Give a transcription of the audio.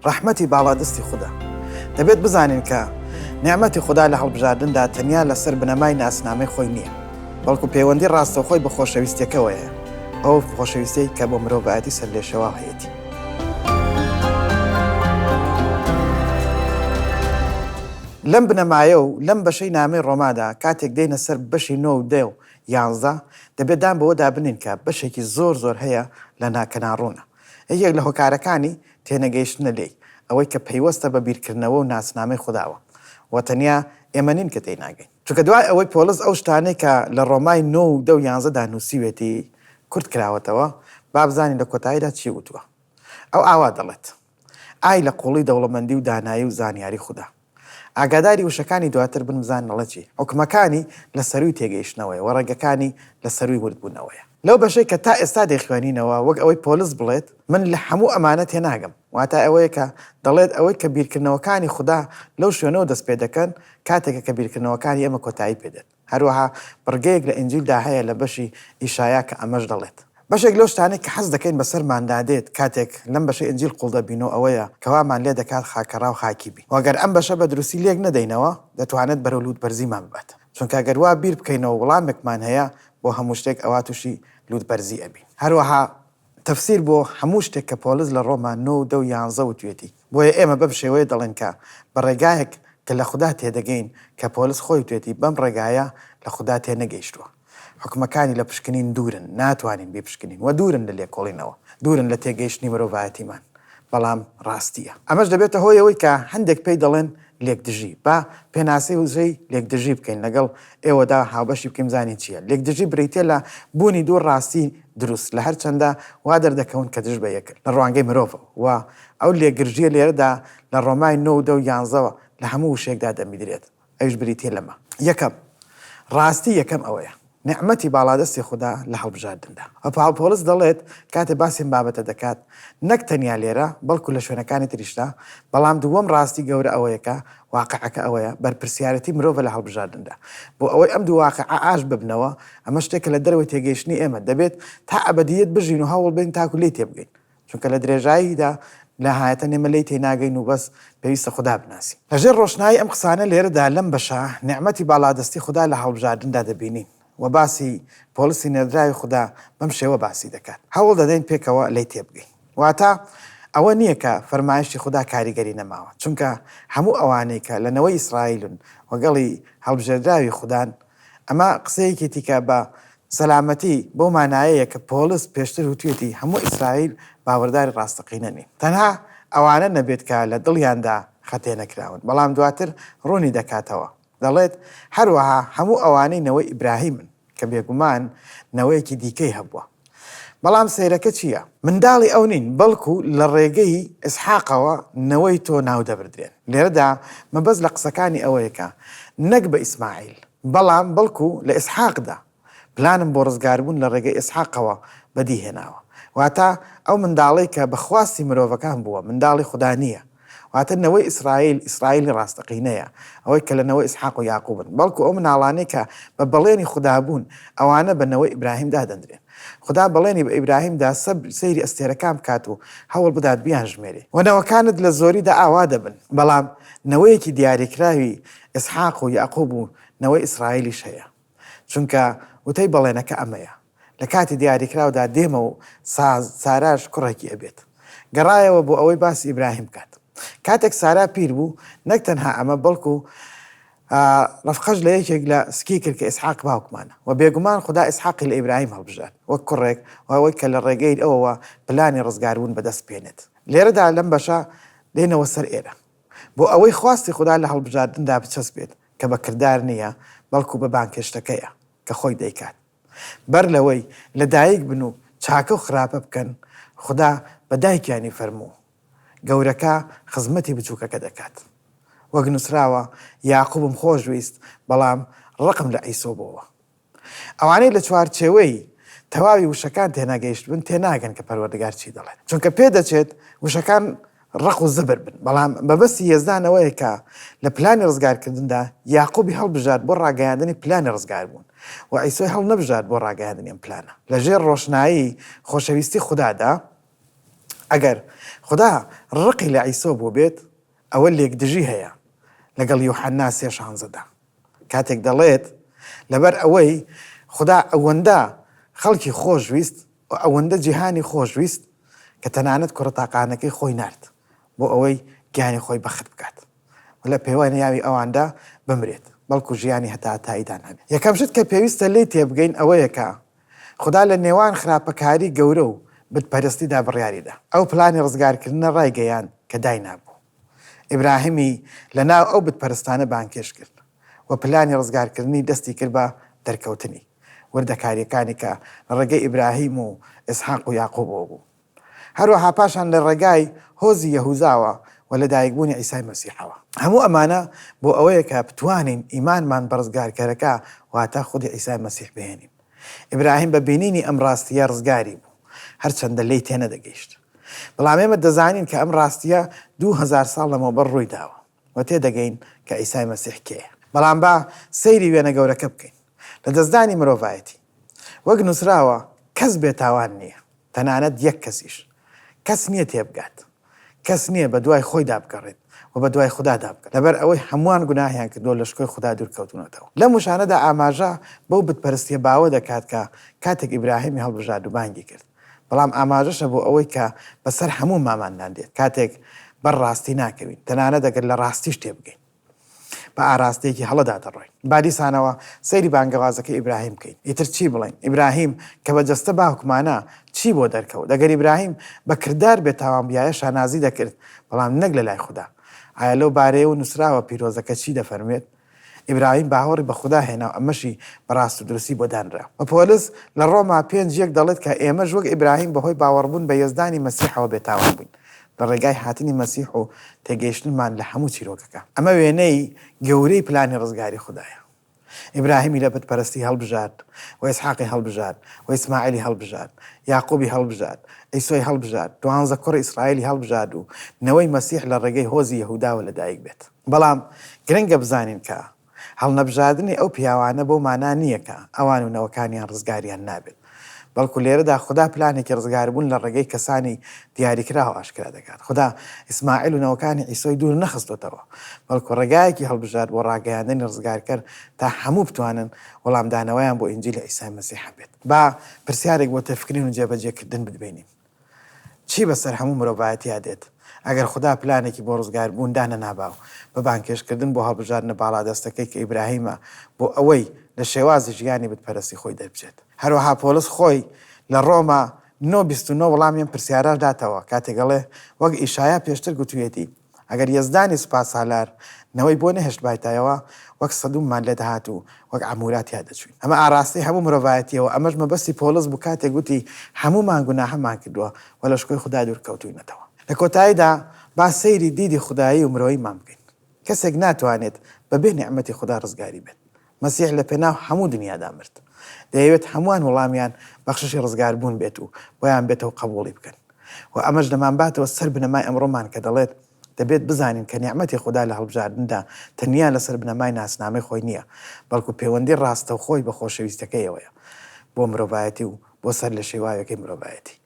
ڕەحمەتی باڵادەستی خودا. دەبێت بزانین کە نیعمەتی خودا لە هەڵبژاردندا تەنیا لەسەر بنەمای ناسنامەی خۆی نییە، بەڵکو پەیوەندی ڕاستەوخۆی بە خۆشەویستیەکەوەیە، ئەو خۆشەویستیەی کە بۆ مرۆڤایەتی سەرلێشێواو هەیەتی. لەم بنەمایە و لەم بەشەی نامەی ڕۆمادا کاتێک دێینە سەر بەشی نۆ و دە و یانزە، دەبێت دان بەوەدا بنێین کە بەشێکی زۆر زۆر هەیە لە نا کە ناڕوونە. یەکێک لە هۆکارەکانی تێنەگەیشتنە لێی، ئەوەی کە پەیوەستە بە بیرکردنەوە و ناسنامەی خوداوە و تەنیا ئێمە نین کە تێیناگەین. چونکە دوای ئەوەی پۆڵس ئەو شتانەی کە لە ڕۆمای نۆ و دە و یانزەدا نووسیوێتی کورت کراوەتەوە، با بزانین لە کۆتاییدا چی وتووە. ئەو ئاوا دەڵێت، ئای لە قووڵی دەوڵەمەندی و دانایی و زانیاری خودا! ئاگاداری وشەکانی دواتر بن بزانن ئەڵێ چی، حوکمەکانی لە سەرووی تێگەیشتنەوەیە و ڕێگەکانی لە سەرووی وردبوونەوەیە. لەو بەشەی کە تا ئێستا دەیخوێنینەوە وەک ئەوەی پۆلس بڵێت من لە هەموو ئەمانە تێناگەم، واتای ئەوەیە کە دەڵێت ئەوەی کە بیرکردنەوەکانی خودا لەو شوێنەوە دەست پێدەکەن کاتێکە کە بیرکردنەوەکانی ئێمە کۆتایی پێدێت. هەروەها بڕگەیەک لە ئینجیلدا هەیە لە بەشی ئیشایا کە ئەمەش دەڵێت. بەشێک لەو شتانەی کە حەز دەکەین بەسەرماندا دێت کاتێک لەم بەشەی ئینجیل قوڵ دەبینەوە ئەوەیە کە وامان لێ دەکات خاکەڕا و خاکی بین و گەر ئەم بەشە بە دروستی لێک نەدەینەوە دەتوانێت بەرەو لووتبەرزیمان ببات چونکە گەر وا بیر بکەینەوە وڵامێکمان هەیە بۆ هەموو شتێک ئەوا تووشی لووتبەرزی ئەبین. هەروەها تەفسیر بۆ هەموو شتێک کە پۆلس لە ڕۆما نۆ و دە و یانزە وتوێتی. بۆیە ئێمە بەم شێوەیە دەڵێین کە بە ڕێگایەک کە لە خودا تێدەگەین کە پۆلس خۆی وتوێتی بەم ڕێگایە لە خودا تێنەگەیشتووە. حوکمەکانی لە پشکنین دوورن، ناتوانین بیپشکنین و دوورن لە لێکۆڵینەوە، دوورن لە تێگەیشتنی مرۆڤایەتیمان. بەڵام ڕاستییە. ئەمەش دەبێتە هۆی ئەوەی کە هەندێک پێی دەڵێن لێکدژی. با پێناسەی وزەی لێکدژی بکەین، لەگەڵ ئێوەدا هاوبەشی بکەین بزانین چییە. لێکدژی بریتییە لە بوونی دوو ڕاستی دروست، لە هەرچەندە وا دەردەکەون کە دژ بە یەکن لە ڕوانگەی مرۆڤەوە و ئەو لێکگرژییە لێرەدا لە ڕۆمای نۆ و دە و یانزەوە لە هەموو وشەیەکدا دەبیدرێت. ئەویش بریتییە لەمە. یەکەم، ڕاستی یەکەم ئەوەیە، نیعمەتی باڵادەستی خودا لە هەڵبژاردندا. و پاوڵ پۆڵس دەڵێت کاتێ باسی ئەم بابەتە دەکات، نەک تەنیا لێرە، بەڵکو لە شوێنەکانی تریشدا، بەڵام دووەم ڕاستی گەورە ئەوەیە کە واقیعەکە ئەوەیە، بەرپرسیارێتی مرۆڤە لە هەڵبژاردندا. بۆ ئەوەی ئەم دوو واقیعە ئاشت ببنەوە، ئەمە شتێکە لە دەرەوەی تێگەیشتنی ئێمە، دەبێت تا ئەبەدییەت بژین و هەوڵبدەین تاکو لێی تێبگەین. چونکە لە درێژاییدا نەهایەتەن ئێمە لێی تێناگەین و بەس پێویستە خودا بناسین. لە ژێر ڕۆشنایی ئەم قسانە لێرەدا لەم بەشە نیعمەتی باڵادەستی خودا لە هەڵبژاردندا دەبینین و باسی پۆڵسی نێردراوی خودا بەم شێوە باسی دەکات. هەوڵ دەدەین پێکەوە لێی تێبگەین. واتە ئەوە نییە کە فەرمایشتی خودا کاریگەری نەماوە، چونکە هەموو ئەوانەی کە لە نەوەی ئیسرائیلن و گەڵی هەڵبژێردراوی خودان، ئەمە قسەیەکێتی کە بە سەلامەتی بەو مانایەیە کە پۆڵس پێشتر وتویەتی هەموو ئیسرائیل باوەڕداری ڕاستەقینە نین، تەنها ئەوانە نەبێت کە لە دڵیاندا خەتێنەکراون، بەڵام دواتر ڕوونی دەکاتەوە دەڵێت، هەروەها هەموو ئەوانەی نەوەی ئیبراهیمن، کە بێگومان نەوەیەکی دیکەی هەبووە. بەڵام سەیرەکە چییە؟ منداڵی ئەو نین، بەڵکو لە ڕێگەی ئیسحاقەوە نەوەی تۆ ناودەبردرێن. لێرەدا مەبەست لە قسەکانی ئەوەیە کە نەک بە ئیسماعیل، بەڵام بەڵکو لە ئیسحاقدا، پلانم بۆ ڕزگاربوون لە ڕێگەی ئیسحاقەوە بەدی هێناوە. واتە ئەو منداڵەی کە بە خواستی مرۆڤەکان بووە، منداڵی خودا نییە. واتە نەوەی ئیسرائیل، ئیسرائیلی ڕاستەقینەیە، ئەوەی کە لە نەوەی ئیسحاق و یاقوبن. بەڵکو ئەو مناڵانەی کە بە بەڵێنی خودا بوون، ئەوانە بە نەوەی ئیبراهیم دادەندرێن. خودا بەڵێنی بە ئیبراهیم دا سەیری ئەستێرەکان بکات و هەوڵ بدات بیانژمێرێ. و نەوەکانت لە زۆریدا ئاوا دەبن. بەڵام نەوەیەکی دیاریکراوی ئیسحاق و یاقوب و نەوەی ئیسرائیلیش هەیە. چونکە وتەی بەڵێنەکە ئەمەیە، لە کاتی دیاریکراودا دێمە و ساراش کوڕێکی ئەبێت. گەڕایەوە بۆ ئەوەی باسی ئیبراهیم بکات. کاتێک سارا پیر بوو، نەک تەنها ئەمە، بەڵکو ڕەفقەش لە یەکێک لە سکی کرد کە ئیسحاق باوکمانە. وە بێگومان خودا ئیسحاقی لە ئیبراهیم هەڵبژارد وەک کوڕێک و ئەوەی کە لە ڕێگەی ئەوەوە پلانی ڕزگاربوون بەدەست بێنێت. لێرەدا لەم بەشە دێینەوە سەر ئێرە. بۆ ئەوەی خواستی خودا لە هەڵبژاردندا بچەسپێت کە بە کردار نییە، بەڵکو بە بانگهێشتەکەیە کە خۆی دەیکات. بەر لەوەی لە دایک بن و چاکە و خراپە بکەن، خودا بە دایکیانی فەرموو، گەورەکە خزمەتی بچووکەکە دەکات. وەک نووسراوە، یاقوبم خۆشویست، بەڵام ڕقم لە عیسۆ بۆوە. ئەوانەی لە چوارچێوەی تەواوی وشەکان تێنەگەیشتبن تێناگەن کە پەروەردگار چی دەڵێت، چونکە پێدەچێت وشەکان ڕەق و زبر بن، بەڵام مەبەستی یەزدان ئەوەیە کە لە پلانی ڕزگارکردندا یاقوبی هەڵبژارد بۆ ڕاگەیاندنی پلانی ڕزگاربوون و عیسۆی هەڵنەبژارد بۆ ڕاگەیاندنی ئەم پلانە. لە ژێر ڕۆشنایی خۆشەویستی خودادا. ئەگەر خودا ڕقی لە عیسۆ بووبێت، ئەوە لێکدژی هەیە لەگەڵ یوحەنا سێ شانزەدا کاتێک دەڵێت، لەبەر ئەوەی خودا ئەوەندە خەڵکی خۆشویست و ئەوەندە جیهانی خۆشویست کە تەنانەت کوڕە تاقانەکەی خۆی نارد بۆ ئەوەی گیانی خۆی بەخت بکات و لە پێوانیاوی ئەواندا بمرێت بەڵکو ژیانی هەتاهەتاییتان هەبێت. یەکەم شت کە پێویستە لێی تێبگەین ئەوەیە کە خودا لە نێوان خراپەکاری گەورە و بتپەرستیدا بڕیاری دا. ئەو پلانی ڕزگارکردنە ڕایگەیاند کە داینابوو. ئیبراهیمی لە ناو ئەو بتپەرستانە بانگهێشت کرد و پلانی ڕزگارکردنی دەستی کرد بە دەرکەوتنی. وردەکارییەکانی کە لە ڕێگەی ئیبراهیم و ئیسحاق و یاقوبەوە بوو. هەروەها پاشان لە ڕێگای هۆزی یەهوزاوە و لەدایکبوونی عیسای مەسیحەوە. هەموو ئەمانە بۆ ئەوەیە کە بتوانین ئیمانمان بە ڕزگارکەرەکە واتە خودی عیسای مەسیح بهێنین. ئیبراهیم بە بینینی ئەم ڕاستییە ڕزگاری بوو، هەرچەندە لێی تێنەدەگەیشت. بەڵام ئێمە دەزانین کە ئەم ڕاستییە 2000 ساڵ لەمەوبەر ڕووی داوە و تێدەگەین کە عیسای مەسیح کێیە. بەڵام با سەیری وێنە گەورەکە بکەین. لەدەستدانی مرۆڤایەتی. وەک نووسراوە، کەس بێتاوان نییە. تەنانەت یەک کەسیش. کەس نییە تێبگات. کەس نییە بەدوای خۆیدا بگەڕێت و بەدوای خودادا بگەڕێت. لەبەر ئەوەی هەمووان گوناهیان کردووە لە شکۆی خودا دوور کەوتوونەتەوە. لەم وشانەدا ئاماژە بەو بتپەرستییە باوە دەکات کە کاتێک ئیبراهیمی هەڵبژارد و بانگی کرد. بەڵام ئاماژەشە بۆ ئەوەی کە بەسەر هەمووماماندا دێت کاتێک بەر ڕاستی ناکەوین، تەنانەت ئەگەر لە ڕاستیش تێبگەین. بە ئاراستەیەکی هەڵەدا دەڕۆین. با دیسانەوە سەیری بانگەوازەکەی ئیبراهیم بکەین. ئیتر چی بڵێین؟ ئیبراهیم کە بە جەستە باوکمانە، چی بۆ دەرکەوت؟ ئەگەر ئیبراهیم بە کردار بێتاوان بوویایە شانازی دەکرد، بەڵام نەک لە لای خودا. ئایا لەو بارەیەوە نووسراوە پیرۆزەکە چی دەفەرموێت؟ ئیبراهیم باوەڕی بە خودا هێنا و ئەمەشی بە ڕاستودروستی بۆ دانرا. و پۆلس لە ڕۆما پێنج یەک دەڵێت کە ئێمەش وەک ئیبراهیم بەهۆی باوەڕبوون بە یەزدانی مەسیحەوە بێتاوان بووین. لە ڕێگای هاتنی مەسیح و تێگەیشتنمان لە هەموو چیرۆکەکە. ئەمە وێنەی گەورەی پلانی ڕزگاری خودایە. ئیبراهیمی لە بتپەرستی هەڵبژارد و ئیسحاقی هەڵبژارد و ئیسماعیلی هەڵبژارد، یاقوبی هەڵبژارد، عیسۆی هەڵبژارد، دوانزە کوڕی ئیسرائیلی هەڵبژارد و نەوەی مەسیح لە ڕێگەی هۆزی یەهوداوە لەدایک بێت. بەڵام گرنگە بزانین کە هەڵنەبژاردنی ئەو پیاوانە بەو مانا نییە کە ئەوان و نەوەکانیان ڕزگاریان نابێت، بەڵکو لێرەدا خودا پلانێکی ڕزگاربوون لە ڕێگەی کەسانی دیاریکراوە ئاشکرا دەکات. خودا ئیسماعیل و نەوەکانی عیسۆی دوور نەخستۆتەوە، بەڵکو ڕێگایەکی هەڵبژارد بۆ ڕاگەیاندنی ڕزگارکەر تا هەموو بتوانن وەڵامدانەوەیان بۆ ئینجیلی عیسای مەسیح هەبێت. با پرسیارێک بۆ تێفکرین و جێبەجێکردن ببینین. چی بەسەر هەموو مرۆڤایەتیا دێت ئەگەر خودا پلانێکی بۆ ڕزگاربوون دانەنابا و بە بانگهێشتکردن بۆ هەڵبژاردنە باڵادەستەکەی کە ئیبراهیمە بۆ ئەوەی لە شێوازی ژیانی بتپەرستی خۆی دەربچێت؟ هەروەها پۆڵس خۆی لە ڕۆما نۆ 29 وەڵامی ئەم پرسیارەش داتەوە کاتێک ئەڵێ، وەک ئیشایا پێشتر گوتوویەتی، ئەگەر یەزدانی سوپاسالار نەوەی بۆ نەهێشتبایتایەوە، وەک سەدوممان لێ دەهات و وەک عەمورا تیا دەچووین. ئەمە ئاراستەی هەموو مرۆڤایەتییە و ئەمەش مەبەستی پۆڵس بوو کاتێک گوتی، هەموومان گوناهمان کردووە و لە شکۆی خودا دوور کەوتووینەتەوە. لە کۆتاییدا با سەیری دیدی خودایی و مرۆییمان بکەین. کەسێک ناتوانێت بەبێ نیعمەتی خودا ڕزگاری بێت. مەسیح لە پێناو هەموو دنیادا مرد. دەیەوێت هەمووان وەڵامیان بەخششی ڕزگاربوون بێت و بۆیان بێتەوە قبوڵی بکەن. و ئەمەش دەمانباتەوە سەر بنەمای ئەمڕۆمان کە دەڵێت، دەبێت بزانین کە نیعمەتی خودا لە هەڵبژاردندا تەنیا لەسەر بنەمای ناسنامەی خۆی نییە، بەڵکو پێوەندی ڕاستەوخۆی بە خۆشەویستەکەیەوەیە بۆ مرۆڤایەتی و بۆ سەرلێشێواوێکەی مرۆڤایەتی.